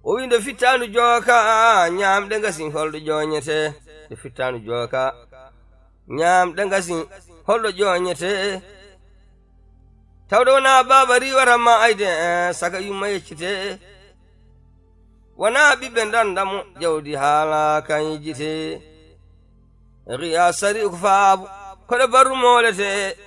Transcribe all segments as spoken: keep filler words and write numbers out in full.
O wi nde fittaandu jooka, ñaamɗe ngasi holɗo ƴooñete? Nde fittaandu jooka, ñaamɗe ngasi holɗo ƴooñete? Tawde wonaa baaba riiwata ma ayde, eh, saka yumma yeccite. Wonaa ɓiɓɓe ndanda mo jawdi haala kan yejjite. Riya sari ko faabu, koɗo barru moolete.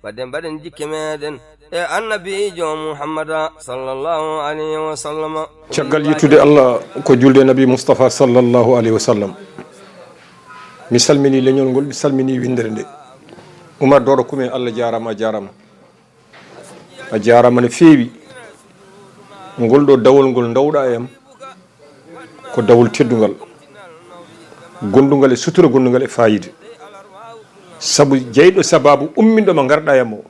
Mbaɗen, mbaɗen jikke meɗen e annabiijo Muhammada sallallahu alayhi wa sallam. Caggal yettude Allah, ko julde Nabi Mustafa sallallahu alayhi wa sallam. Mi salmini leñol ngol, mi salmini winndere nde. Umar Doro Kume, Allah jaaraama, a jaaraama. A jaaraama no feewi. Ngol ɗo dawol ngol ndawɗa e am, ko dawol teddungal, gondungal e sutura, gondungal e fayida. Sabu jeyɗo sababu umminɗo mo ngarɗa e am o,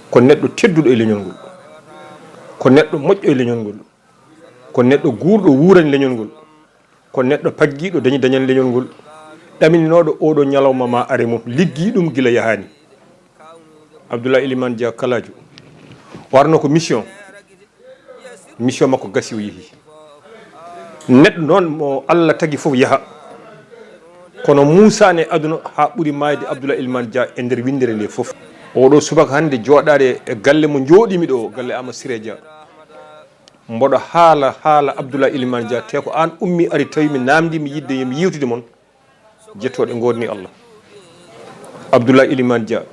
ko neɗɗo tedduɗo e leñol ngol, ko neɗɗo moƴƴo e leñol ngol, ko neɗɗo guurɗo wuurani leñol ngol, ko neɗɗo paggiiɗo dañi dañan leñol ngol, ɗamininooɗo oɗo ñalawma ma are mum, liggii ɗum gila yahaani. Abdoulaye Elimane Dia Kaladio, o arno ko mission, mission makko gasi, o yehi. Neɗɗo noon mo Allah tagi fof yaha, kono muusaani e aduna haa ɓuri maayde Abdoulaye Elimane Dia e nder winndere nde fof. Oɗo subaka hannde jooɗaade e galle mo njooɗimi ɗo, galle Amadou Siré Dia. Mboɗo haala, haala Abdoulaye Elimane Dia, te ko aan ummi ari tawi mi naamndi mi yidde yo mi yewtude mon. Jettooɗe ngoodni Allah. Abdoulaye Elimane Dia,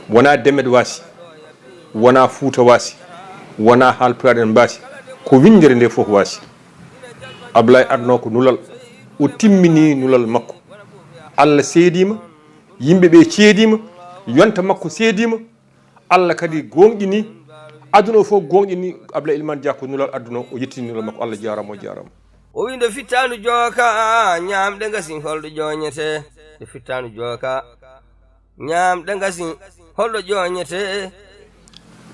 wonaa Demet waasi, wonaa Fuuta waasi, wonaa Haalpulaar en mbaasi, ko winndere nde fof waasi. Ablaye adno ko nulal, o timmini nulal makko. Allah seediima, yimɓe ɓe ceediima, yonta makko seediima, Allah kadi gooŋɗini, aduna o fof gooŋɗini, Ablaye Elimane Dia ko nulal aduna o, o yettini nulal makko, Allah jaaraama, o jaaraama. O wi nde fittaandu jooka, ñaamɗe ngasi holɗo ƴooñete? Nde fittaandu jooka, ñaamɗe ngasi holɗo ƴooñete?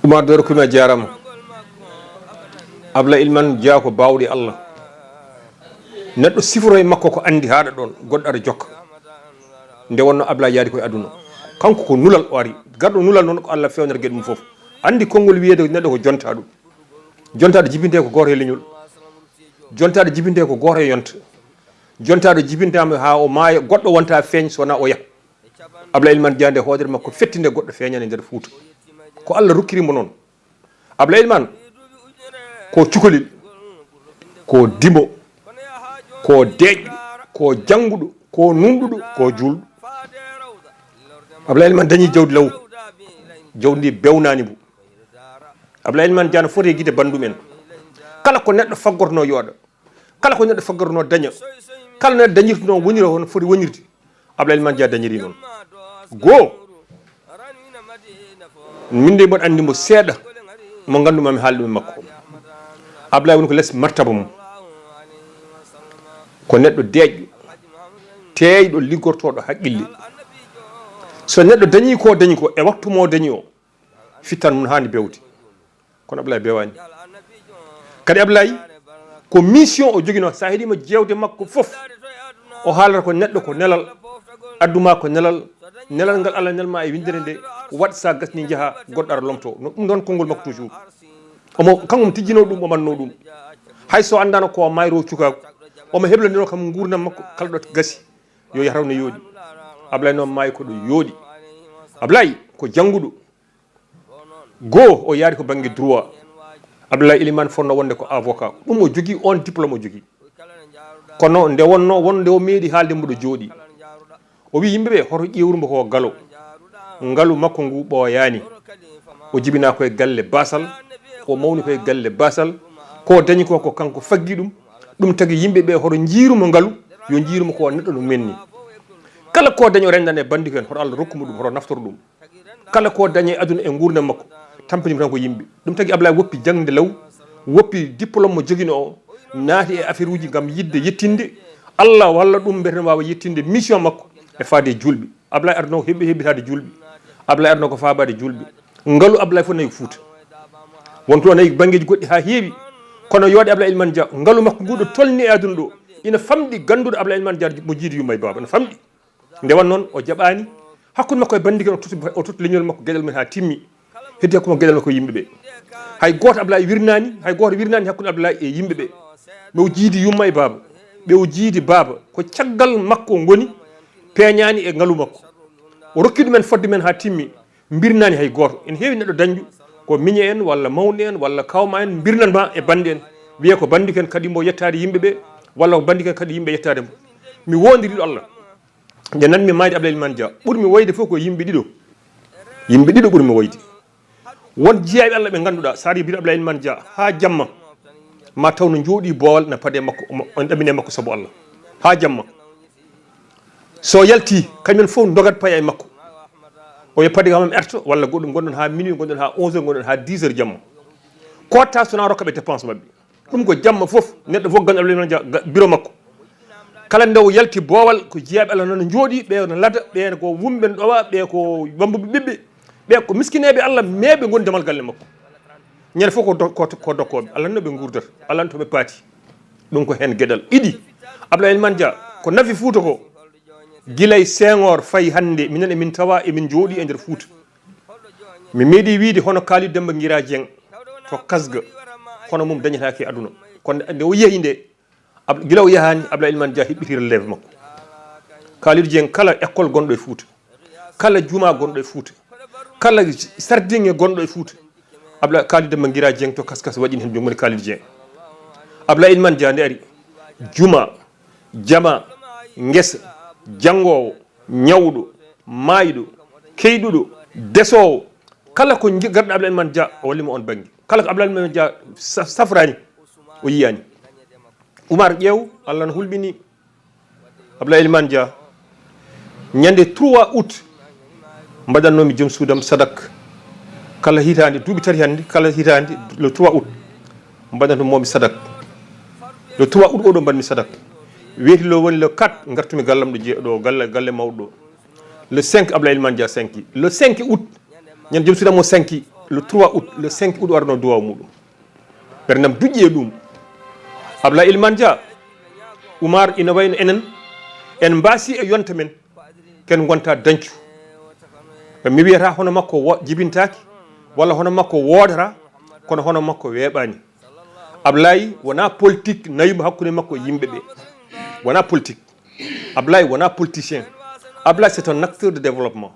Umar Doro Kume, a jaaraama. Ablaye Elimane Dia ko baawɗe Allah. Neɗɗo siforo e makko ko anndi haaɗa ɗoon, goɗɗo ara jokka. Nde wonno Ablaye yaadi koye aduna. Kanko ko nulal o ari. Garɗo nulal noon ko Allah fewnata geɗe mum fof. Anndi konngol wiyeede neɗɗo ko jontaaɗo. Jontaaɗo jibintee ko gooto e leñol. Jontaaɗo jibintee ko gooto e yonta. Jontaaɗo jibintaama haa o maaya, goɗɗo wonta feeñ so wonaa o yah. Ablaye Elimane Dia nde hoodere makko fetti nde goɗɗo feeñani e nder Fuuta. Ko Allah rokkiri mo noon. Ablaye Elimane ko cukalel, ko dimo, ko deeƴɗo, ko jannguɗo, ko nunɗuɗo, ko juulɗo. Ablaye Elimane dañi jawdi law, jawdi ndi bewnaani mbo. Ablaye Elimane Dia no foti e gite banndum en. Kala ko neɗɗo faggotono yooɗa, kala ko neɗɗo faggotono daña, kala neɗɗo dañirtuno wonira hono foti wonirde, Ablaye Elimane Dia dañiri noon. Goo, min de mboɗo anndi mbo seeɗa, mo nganndu-maa mi haali ɗum e makko. Ablaye woni ko les martaba mum. Ko neɗɗo deeƴɗo, teeyɗo, liggortooɗo haqqille. So neɗɗo dañi ko dañi ko e waktu mo dañi o, fittan mum haani bewde. Kono Ablaye bewaani. Kadi Ablaye ko mission o joginoo. So a heɗiima jeewte makko fof, o haalata ko neɗɗo ko nelal, addu ma ko nelal, nelal ngal Allah nelma e winndere nde, waɗ so a gasni njaha, goɗɗo ara lomto. No, ɗum noon konngol makko toujours. Omo, kanko omo tijjinoo ɗum, o mannoo ɗum. Hay so anndaano ko mayro cukaaku, omo heblandiroo kam nguurndam makko kala ɗo gasi. Yo yah taw no yooɗi. Ablaye noon maayi ko ɗo yooɗi. Ablaye ko jannguɗo. Goo, o yaari ko bannge droit. Abdoulaye Elimane fotnoo wonde ko avocat. Ɗum o jogii, oon diplôme o jogii. Kono nde wonnoo, won nde o meeɗi haalde mboɗo jooɗii. O wii yimɓe ɓe, hoto ƴeewru mbo ko galo. Ngalu makko ngu ɓooyaani. O jibinaa ko e galle baasal, o mawni ko e galle baasal. Ko o dañi ko, ko kanko faggi ɗum. Ɗum tagi yimɓe ɓe, hoto njiiru mo ngalu, yo njiiru mo ko neɗɗo no men ni. Kala ko o dañi o renndana e banndiko en, hoto Allah rokku mo ɗum, hoto naftoro ɗum. Kala ko dañi e aduna e nguurndam makko, tampinii tan ko yimɓe. Ɗum tagi Ablaye woppi jaŋde law, woppi diplôme mo joginoo o, naati e affaire uji ngam yiɗde yettinde Allah, walla ɗum mbiyeten waawa yettinde mission makko e faade e juulɓe. Ablaye aduna ko heɓi heɓitaade juulɓe. Ablaye aduna ko faabaade juulɓe. Ngalu Ablaye fof nayi ko Fuuta. Won toon nayi banngeeji goɗɗi haa heewi. Kono yooɗe Ablaye Elimane Dia, ngalu makko ngu ɗo tolni e aduna ɗo, ina famɗi gannduɗo Ablaye Elimane Dia mo jiidi yumma e baaba, ina famɗi. Nde won noon, o jaɓaani hakkunde makko e banndike, o totti, o totti leñol makko, geɗal mum haa timmi. Heddi hakkunde makko geɗal makko e yimɓe ɓe. Hay gooto Ablaye wirnaani, hay gooto wirnaani hakkunde Ablaye e yimɓe ɓe. Ɓe o jiidi yumma e baaba. Ɓe o jiidi baaba. Ko caggal makko ngoni peeñaani e ngalu makko. O rokki ɗumen fodde men haa timmi. Mbirnaani hay gooto. Ene heewi neɗɗo dañɗo ko miñe en walla mawni en walla kawma en mbirnan ma e bannde en. Wiye ko banndiken kadi mbo yettaade yimɓe ɓe walla ko banndiken kadi yimɓe yettaade mbo. Mi wondiriɗo Allah. Nde nan mi maayde Ablaye Elimane Dia, ɓurmi woyde fof ko yimɓe ɗiɗo. Yimɓe ɗiɗo ɓurmi woyde. Won jiyaaɓe Allah ɓe ngannduɗaa, so ari biɗo Ablaye Elimane Dia haa jamma, ma taw no njooɗi boowal na paɗe makko, omo- on ɗamine makko sabu Allah. Haa jamma. So yalti, kañum fof ndogat paya e makko. O wiya paɗe kam erto, walla goɗɗum ngonɗon haa minuit, ngonɗon haa onze heures, ngonɗon haa dix heures jamma. Kotta sona rokka ɓe dépense maɓɓe. Ɗum ko jamma fof, neɗɗo fof ganndo Ablaye Elimane Dia ga- bureau makko. Kala nde o yalti boowal, ko jiyaaɓe Allah noon njooɗi, ɓe no lada, ɓe ko wumɓe no ɗowa, ɓe ko wambuɓe ɓiɓɓe, ɓe ko miskineeɓe Allah, meeɓe ngoni damal galle makko. Ñande fof ko do- ko ko dokkooɓe, Allah no ɓe nguurdata, Allah no to ɓe paati. Ɗum ko heen geɗal ɗiɗi. Ablaye Elimane Dia, ko nafi Fuuta ko, gila e Senghor fayi hannde, minen emin tawa emin njooɗi e nder Fuuta. Mi meeɗi wiide hono Kalidu Demmba Ngira Dieng to Kasga, hono mum dañataake e aduna. Kono nde o yehi nde, Ab- gila o yahaani, Ablaye Elimane Dia heɓɓiti relève makko. Kalidu Dieng, kala école gonɗo e Fuuta, kala juma gonɗo e Fuuta, kala sardinge gonɗo e Fuuta, Abla Kalidu Demmba Ngira Dieng to Kaskas waɗi heen joom woni Kalidu Dieng. Ablaye Elimane Dia nde ari, juma, jama, ngesa, janngoowo, ñawɗo, maayɗo, keyɗuɗo, desoowo, kala ko nji- garɗo Ablaye Elimane Dia o walli mo on bannge. Kala ko Ablaye Elimane Dia sa- safraani, o yiyaani. Umar, ƴeew, Allah no hulɓini Ablaye Elimane Dia. Ñande trois août, mbaɗannoomi joom suudam sadak. Kala hitaande, duuɓi tati hannde, kala hitaande, le trois août, mbaɗanto moomi sadak. Le trois août oɗo mbaɗmi sadak. Weeti lo woni le quatre, ngartumi gallam ɗo je- ɗo galle, galle mawɗo ɗo. Le cinq, Ablaye Elimane Dia sanki. Le cinq août, ñande joom suudam o sanki, le trois août, le cinq août o arno duwaw muɗum. Ɓerndam duƴƴi e ɗum. Ablaye Elimane Dia, Umar, ina wayno enen, en mbaasi e yonta men, ken ngonta dañcu. Mi wiyata hono makko wo- jibintaaki, walla hono makko woodata, kono hono makko weeɓaani. Ablaye wona politique nawimo hakkunde makko e yimɓe ɓe. Wona politique. Ablaye wona politicien. Ablaye, c'est un acteur de développement.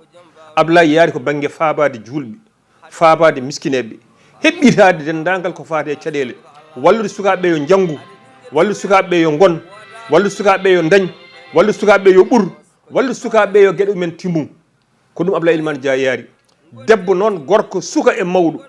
Ablaye yaari ko bannge faabaade juulɓe, faabaade miskineeɓe, heɓɓitaade denndaangal ko faati e caɗeele, wallude sukaaɓe yo njanngu, wallude sukaaɓe yo ngon, wallude sukaaɓe yo ndañ, wallude sukaaɓe yo ɓur, wallude sukaaɓe yo geɗe mumen timmu. Ko ɗum Ablaye Elimane Dia yaari. Debbo noon, gorko, suka e mawɗo,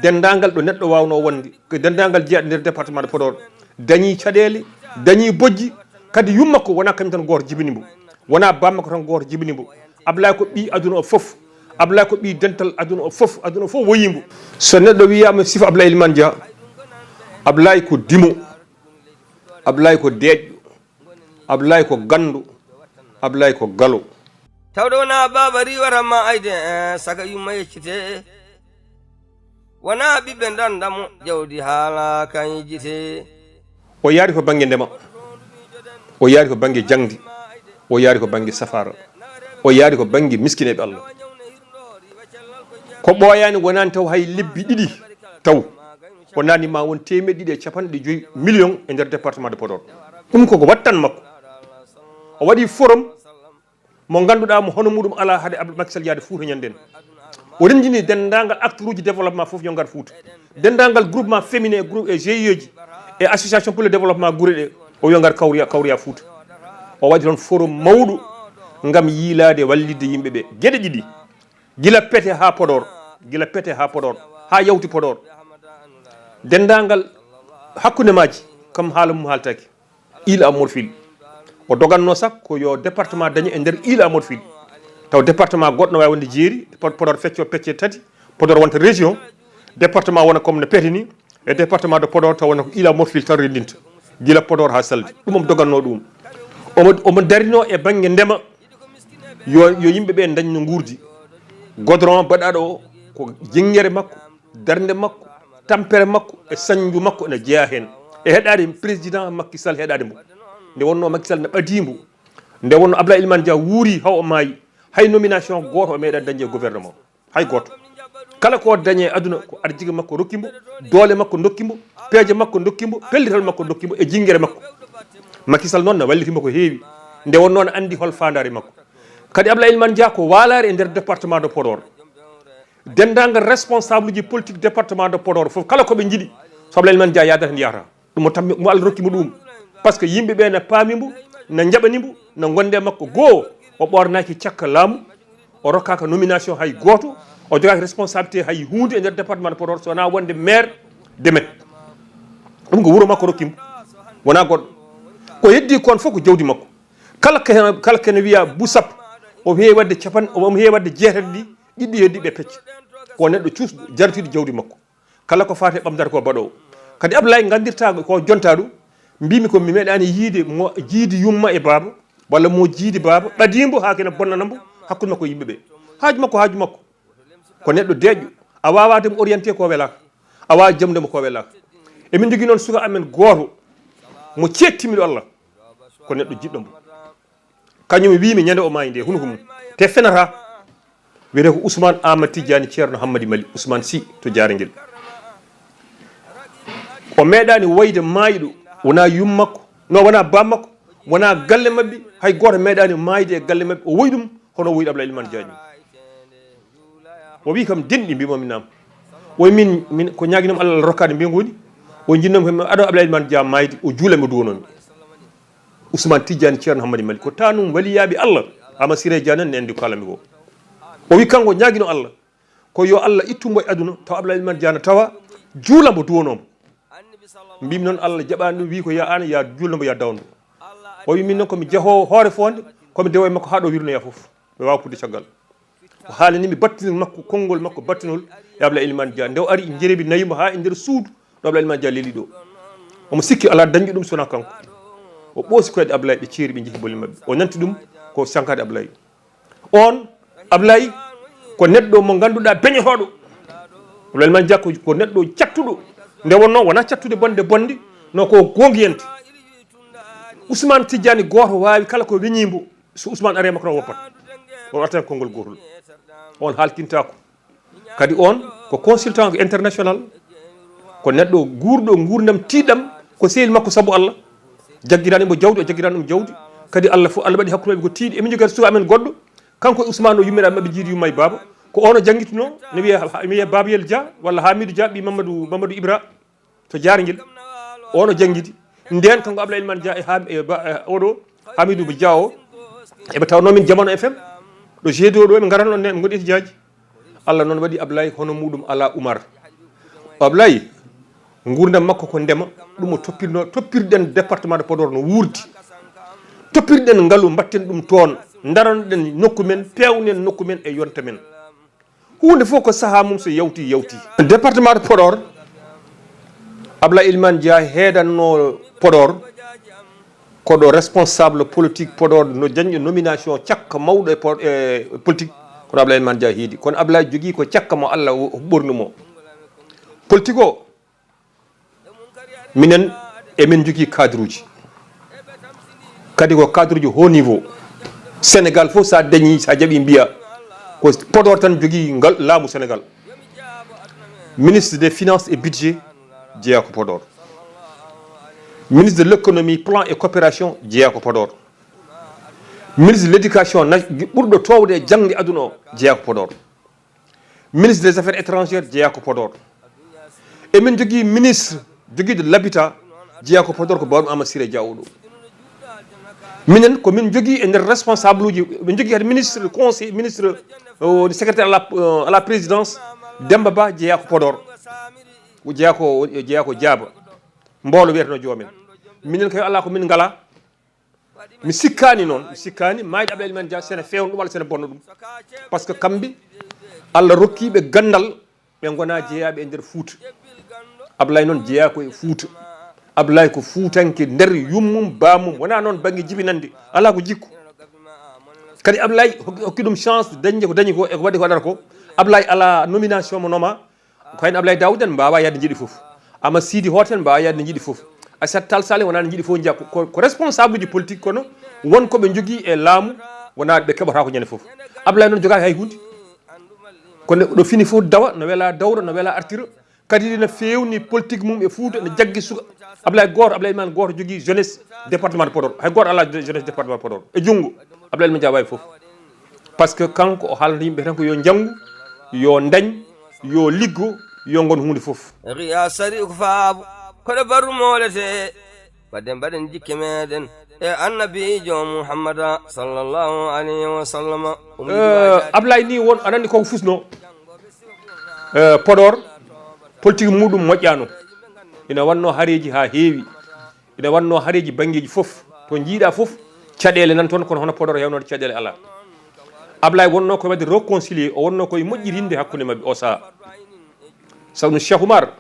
denndaangal ɗo neɗɗo waawnoo wonde, ko denndaangal jeyaaɗo nder département de Podor, dañii caɗeele, dañii bojji, kadi yumma ko wonaa kañum tan gooto jibini mbo, wonaa bammakko tan gooto jibini mbo. Ablaye ko ɓii aduna o fof. Ablaye ko ɓii dental aduna o fof. Aduna o fof woyii mbo. So neɗɗo wiyaama sifa Ablaye Elimane Dia, Ablaye ko dimo, Ablaye ko deeƴɗo, Ablaye ko ganndo, Ablaye ko galo. Tawde wonaa baaba riiwata ma ayde, eh, saka yumma yeccite. Wonaa ɓiɓɓe ndanda mo, jawdi haala kan yejjite. O yaari ko bannge ndema, o yaari ko bannge jaŋde, o yaari ko bannge safaara, o yaari ko bannge miskineeɓe Allah. Ko ɓooyaani wonaani taw hay lebbi ɗiɗi taw, o naani ma won teemeɗɗe ɗiɗi e capanɗe joyi million e nder département de Podor. Ɗum koko wattan makko. O waɗi forum mo ngannduɗaa mo hono muɗum alaa hade Abdou Macky Sall yaade Fuuta ñande en. O renndini denndaangal acteur uji développement fof yo ngar Fuuta. Denndaangal groupement féminin e groupe e G I E ji e association pour le développement gure ɗe, o yo ngar kawriya, kawriya Fuuta. O waɗi toon forum mawɗo ngam yiilaade wallitde yimɓe ɓe. Geɗe ɗiɗi, gila Pete haa Podor, gila Pete haa Podor, haa yawti Podor. Denndaangal hakkunde maaji, kam haala mum haaltaaki. Île à Morphil. O doganno sax ko yo département dañe e nder Île à Morphil. Taw département goɗɗo no waawi wonde jeeri, Pod- Podor fecco pecce tati, Podor wonta région, département wona comme no Pete ni, e département de Podor taw wona ko Île à Morphil tan renndinta, gila Podor haa Salde. Ɗum omo doganno ɗum. Omo, omo darino e bannge ndema, yo, yo yimɓe ɓe ndañ no nguurdi. Godron baɗaɗo o ko jinngere makko, darnde makko, tampere makko e sañju makko ene jeyaa heen. E heɗaade président Macky Sall, heɗaade mbo. Nde wonno Macky Sall ne ɓadii mbo. Nde wonno Abdoulaye Elimane Dia wuuri haa o maayi. Hay nomination gooto o meeɗa dañde e gouvernement. Hay gooto. Kala ko dañi e aduna ko arjige makko rokki mbo, doole makko dokki mbo, peeje makko dokki mbo, pellital makko dokki mbo e jingere makko. Macky Sall noon na walliti mbo ko heewi. Nde wonnoo na anndi hol faandaare makko. Kadi Abdoulaye Elimane Dia ko waalaare e nder département de Podor. Denndaangal responsable uji politique département de Podor fof kala ko ɓe njiɗi so Abdoulaye Elimane Dia yaadata ndi yahata. Ɗum o tammi mo Allah rokki mo ɗum. Parce que yimɓe ɓe na paami mbo, na njaɓani mbo, na gonde makko goo. O ɓornaaki cakka laamu, o rokkaaka nomination hay gooto, o jogaaki responsabilité hay huunde e nder département de Podor so wonaa wonde maire de Met. Ɗum ko wuro makko rokki mo, wonaa goɗɗo. Ko heddi kon fof ko jawdi makko. Kala ke-, kala kene wiya bu sappo, o heewi waɗde capan-, o heewi waɗde jeetati ɗi, ɗiɗi heddi ɓe pecca. Ko neɗɗo cuusɗo, jartiiɗo jawdi makko. Kala ko faati e ɓamdare ko baɗoowo. Kadi Ablaye nganndirtaa ko jontaa ɗum, mbimi ko mi meeɗaani yiide mo jiidi yumma e baaba, walla mo jiidi baaba, ɓadii mbo haa kene bonnana mbo hakkunde makko e yimɓe ɓe. Haaju makko, haaju makko. Ko neɗɗo deeƴƴo. A waawaa de mo orienté ko welaaka. A waawaa jamde mo ko welaaka. Emin njogii noon suka amen gooto mo ceettimiɗo Allah. Ko neɗɗo jiɗɗo mbo. Kañum wiimi ñande o maayi nde, hunuko mum. Te fenata. Wiyetee ko Ousmane Amadou Tidiane Ceerno Hammadi Mali, Ousmane Sy to Jaarengel. O meeɗaani wayde maayɗo, wonaa yum makko, no wonaa baam makko, wonaa galle maɓɓe, hay gooto meeɗaani maayde e galle maɓɓe. O woyi ɗum, hono o woyi Ablaye Elimane Dia ni. O wii kam, "Denɗi," mbimo mi, "Naam." O wi min, min ko ñaaginoomi Allah, Allah rokkaade mbiya ngoni. O jinnoomi kam, "Aɗo Ablaye Elimane Dia maayde, o juula mo duwonoomi." Ousmane Tidiane Ceerno Hammadi Mali ko taanum waliyaaɓe Allah, Ama Siré Dia nan ne anndi ko kaalanmi ko. O wi kanko ñaagino Allah, ko yo Allah ittu mbo e aduna, tawa Ablaye Elimane Dia na tawa, juula mbo duwonoomo. Mbimi noon Allah jaɓaani ɗum, wi ko ya an, ya juulno mbo, ya dawno mbo. O wi min noon ko mi jahoowo hoore foonde, ko mi dewo e makko haa ɗo wirnoya fof. Mi waawa puɗde caggal. O haalani mi battinol makko, konngol makko battinol e Ablaye Elimane Dia. Nde o ari, jerebi nayi mo haa e nder suudu ɗo Ablaye Elimane Dia leeli ɗo. Omo sikki alaa dañɗo ɗum so wonaa kanko. O ɓoosi koyɗe Ablaye, ɓe ceeri, ɓe njehi bolle maɓɓe. O nanti ɗum ko sankaade Ablaye. On Ablaye ko neɗɗo mo ngannduɗaa beñotooɗo. Ablaye Elimane Dia ko, ko neɗɗo cattuɗo. Nde wonnoo wonaa cattude bonde bonde, no ko goongiyante. Ousmane Tidiane gooto waawi kala ko weñii mbo. So Ousmane aree makko tan o woppat. O artan konngol gootol. On haaltintaako. Kadi on ko consultant international. Ko neɗɗo guurɗo nguurndam tiiɗam ko sehil makko sabu Allah. Jaggiraani mbo jawdi, o jaggiraani ɗum jawdi. Kadi Allah fof, Allah waɗi hakkunde maɓɓe ko tiiɗi. Emin njogii suka amen goɗɗo. Kanko e Ousmane o yummiraaɓe maɓɓe jiidi yumma e baaba. Ko on o janngitunoo, ne wiyee, ne wiyee Babayel Dia walla Hamidou Dia, ɓii Mamadou, Mamadou Ibra. To Jaarngel, o no janngidi. Ndeen kanko Ablaye Elimane Dia e Ham-, e ba-, e oɗo Hamidou Dia o, eɓe tawnoo min Jamano F M, ɗo G deux ɗo, eɓe ngaran ɗon, eɓe ngoɗi étidieji. Allah noon waɗi Ablaye hono muɗum alaa Umar. Ablaye, nguurndam makko ko ndema, ɗum o toppirno, toppirɗen département de Podor no wuurdi. Toppirɗen ngalu, mbatten ɗum toon, ndaranɗen nokku men, peewnen nokku men e yonta men. Huunde fof ko sahaa mum so yawti, yawti. Département de Podor, Ablaye Elimane Dia heedanno Podor, ko ɗo responsable politique Podor no dañɗo nomination cakka mawɗo e po-, e politique, kono Ablaye Elimane Dia heedi. Kono Ablaye jogii ko cakka mo Allah o, o ɓorni mo. Politique o, Minen, emin njogii cadre uji. Kadi ko cadre uji haut niveau. Sénégal fof, so a dañii, so a jaɓii, mbiya ko Podor tan jogii ngal laamu Sénégal. Ministre des finances et budget jeyaa ko Podor. Ministre de l'économie, plan et coopération jeyaa ko Podor. Ministre de l'éducation, na-, ɓurɗo toowde e jaŋde aduna o, jeyaa ko Podor. Ministre des affaires étrangères jeyaa ko Podor. Emin njogii ministre jogiiɗo l'habitat, jeyaa ko Podor, ko bawɗo Amadou Siré Dia oɗo. Minen ko min njogii e nder responsable uji, min njogii kadi ministre conseil, ministre, euh, secrétaire à la, euh, à la présidence, Demba Ba, jeyaa ko Podor. O jeyaa ko, o jeyaa ko Jaaba. Mboolo wiyeteno joomen. Minen kay alaa ko min ngalaa. Mi sikkaani noon, mi sikkaani maayde Ablaye Elimane Dia sene feewna ɗum walla sene bonna ɗum. Par ce que kamɓe, Allah rokkiiɓe ganndal, ɓe ngonaa jeyaaɓe e nder Fuuta. Ablaye noon jeyaa ko e Fuuta. Ablaye ko Fuutanke nder yummum, baamum. Wonaa noon bannge jibinannde. Alaa ko jikku. Kadi Ablaye hokki, hokki ɗum chance, dañde ko dañi ko, e ko waɗi ko waɗata ko. Ablaye alaa nomination mo noma. Ko heen Ablaye Daouda en mbaawaa yahde njiɗi fof. Ama Sidi Hotel mbaawaa yahde njiɗi fof. Aissata Tall Sall wonaa njiɗi fof njiya. Ko, ko, ko responsable uji politique kono won ko ɓe njogii e laamu, wonaa ɓe keɓataa ko ñande fof. Ablaye noon jogaaki hay huunde. Kono ɗo fini fof dawa, no wela dawra, no wela artira. Kadi ina feewni politique mum e Fuuta, ina jaggi suka. Ablaye gooto, Ablaye Elimane gooto jogii jeunesse département de Podor. Hay gooto alaa jeunesse département de Podor. E junngo, Ablaye Elimane Dia waawi fof. Parce que kanko o haalata yimɓe tan ko yo njanngu, yo ndañ, yo liggo, yo ngon huunde fof. Riya sari ko faabu, koɗo barru moolete. Wadde mbaɗen jikke meɗen e annabiijo Muhammada sallallahu alayhi wa sallam. Eh, Ablaye ni won, aɗa anndi koko fusno. Eh, Podor, politique muɗum moƴƴano. Ina wanno hareji ha heewi. Ina wanno hareji banngeji fof. To jiiɗa fof, caɗele nan toon, kono hono Podor hewnode caɗele ala. Ablaye wonno ko wadde réconcilier, o wonno koye moƴƴirinde hakkunde maɓɓe o saha. Sabu no Cheikh Oumar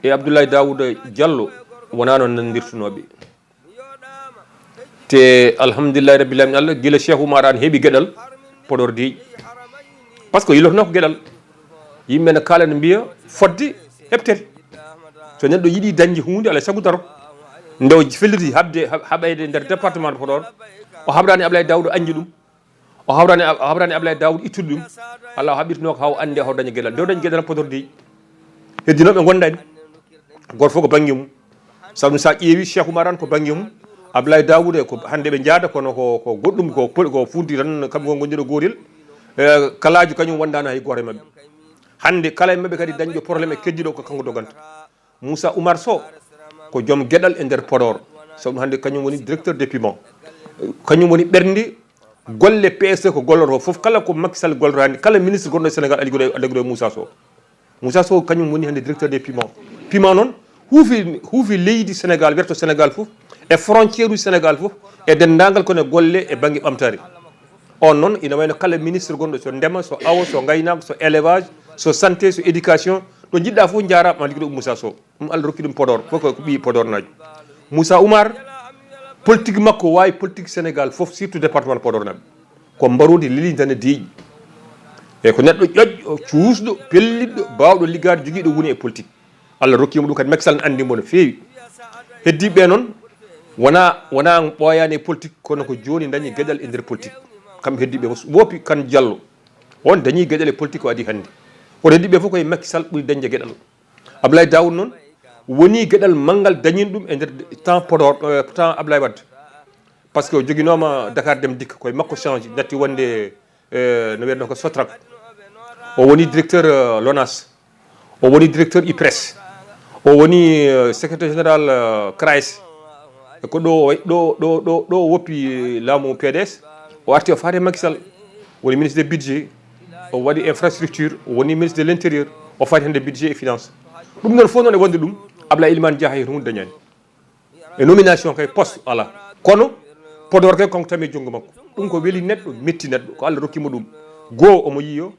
e Abdoulaye Daouda Diallo wonano nandirtunoɓe. Te alhamdulillahi rabbil alamin, Allah, gila Cheikh Oumar an heɓi geɗal, Podor deeƴi. Parce que yilotono ko geɗal. Yimɓe ne kala ne mbiya fodde heɓtere. So neɗɗo yiɗi dañde hunde, alay sago daro. Nde o felliti haɓde, ha-, haɓayde nder département de Podor, o haɓrani Ablaye Daouda añde ɗum. O hawrani, o hawrani Ablaye Daoud ittude ɗum. Allah o haɓɓitinoo ko haa o anndi o daña geɗal. Nde o dañi geɗal Podor dey, heddinooɓe ngondani. Gooto fof ko bannge mum. Sabu so a ƴeewi Cheikh Oumar an ko bannge mum. Ablaye Daoud e ko hannde ɓe njaada, kono ko, ko goɗɗum, ko pol-, ko fuundi tan, kamɓe ngon ngonndiro gootel. E, Kalaaji kañum wondaano hay gooto e maɓɓe. Hannde kala e maɓɓe kadi dañɗo problème e keddiɗo ko kanko doganta. Moussa Oumar Sow ko joom geɗal e nder Podor. Sabu ɗum hannde kañum woni directeur des piments. Kañum woni ɓernde golle P S E ko gollotoo fof. Kala ko Macky Sall gollotoo hannde, kala ministre gonɗo e Sénégal, a liggoto, a liggoto e Moussa Sow. Moussa Sow kañum woni hannde directeur des piments. Piment noon huufi, huufi leydi Sénégal, werto Sénégal fof, e frontière uji Sénégal fof, e denndaangal ko ne golle e bannge ɓamtaare. On noon ina wayno kala ministre gonɗo so ndema, so awo, so ngaynaako, so élevage, so santé, so éducation, ɗo njiɗɗa fof njaaraama, ma liggoto Moussa Sow. Ɗum Allah rokki ɗum Podor, fof ko ɓii Podor naajo. Moussa Oumar, politique makko waawi politique Sénégal fof, surtout département de Podor naaɓe. Ko mbaroodi lelintana deeƴi. E ko neɗɗo ƴoƴɗo, cuusɗo, pelliɗɗo, baawɗo liggaade, jogiiɗo woni e politique. Allah rokki mo ɗum kadi, Macky Sall ne anndi mo no feewi. Heddiiɓe ɓe noon, wona, wona ɓooyaani e politique, kono ko jooni dañi geɗal e nder politique. Kamɓe heddiiɓe fof, woopi Kan Diallo. On dañi geɗal e politique o adi hannde. Kono heddiiɓe fof koye Macky Sall ɓuri dañde geɗal. Ablaye Daoud noon woni geɗal manngal dañin ɗum e nder temps Podor, eh, temps Ablaye Wade. Parce que o joginooma Dakar Dem Dikk, koye makko change, natti wonde, eh, no wiyetnoo ko Sotrac. O woni directeur, eh, Lonas. O woni directeur IPRES. O woni, eh, secrétaire général, eh, CRAES. E ko ɗo, ɗo, ɗo, ɗo, ɗo o woppi laamu P D S. O arti o faade Macky Sall. Woni ministre de budget. O waɗi infrastructure. O woni ministre de l'intérieur. O faade hannde budget et finance. Ɗum noon fof noon e wonde ɗum, Ablaye Elimane Dia hay hunde dañaani. E nomination kay poste ala. Kono Podor kay kanko tami e junngo makko. Ɗum ko weli neɗɗo, metti neɗɗo. Ko Allah rokki mo ɗum. Goo omo yiyo.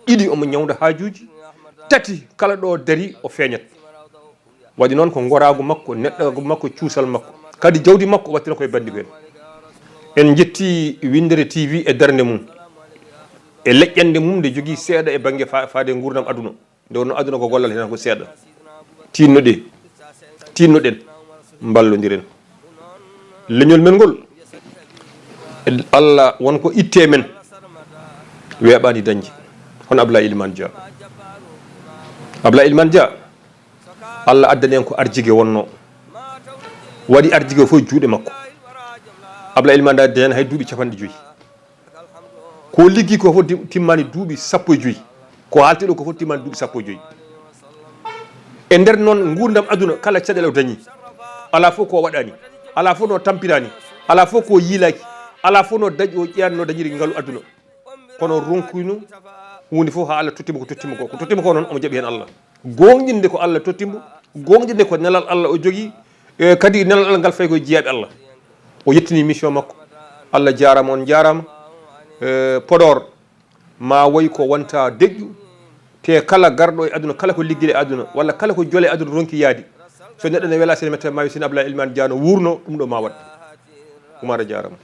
Ɗiɗi omo ñawnda haajuuji. Tati kala ɗo o dari o feeñat. Waɗi noon ko ngoraagu makko, neɗɗaagu makko, cuusal makko. Kadi jawdi makko o wattina koye banndi ko en. En njetti Winndere T V e darnde mum. E leƴƴannde mum nde jogii seeɗa e bannge fa-, faade e nguurndam aduna. Nde wonno aduna ko gollal heen ko seeɗa. Tinnoɗen, tinnoɗen, mballondiren. Leñol men ngol, Allah won ko itte men, weeɓaani dañde. Hono Ablaye Elimane Dia. Ablaye Elimane Dia, Allah addani en ko arjige wonno. Waɗi arjige fof e juuɗe makko. Ablaye Elimane Dia dañaani hay duuɓi capanɗe joyi. Ko liggi ko fof dim-, timmani duuɓi sappo e joyi. Ko haalti ɗo ko fof timmani duuɓi sappo e joyi. E nder noon nguurndam aduna, kala caɗeele o dañi. Alaa fof ko waɗani. Alaa fof no tampirani. Alaa fof ko yiilaki. Alaa fof no dañ-, o ƴeyan no dañiri ngalu aduna. Kono ronkuyno huunde fof haa Allah tottimo ko tottimo ko. Ko tottimo ko noon omo jaɓi heen Allah. Gooŋɗinde ko Allah tottimo, gooŋɗinde ko nelal Allah o jogii, e kadi nelal Allah ngal fayi koye jiyaaɓe Allah. O yettini mission makko. Allah jaaraama, on njaaraama. E, Podor, ma woy ko wonta deƴƴu, te kala garɗo e aduna, kala ko liggiɗe aduna, walla kala ko jole aduna ronki yaadi. So neɗɗo ne wela sene mette ma wi sene Ablaye Elimane Dia no wuurno, ɗum ɗo ma waɗ. Oumar a jaaraama.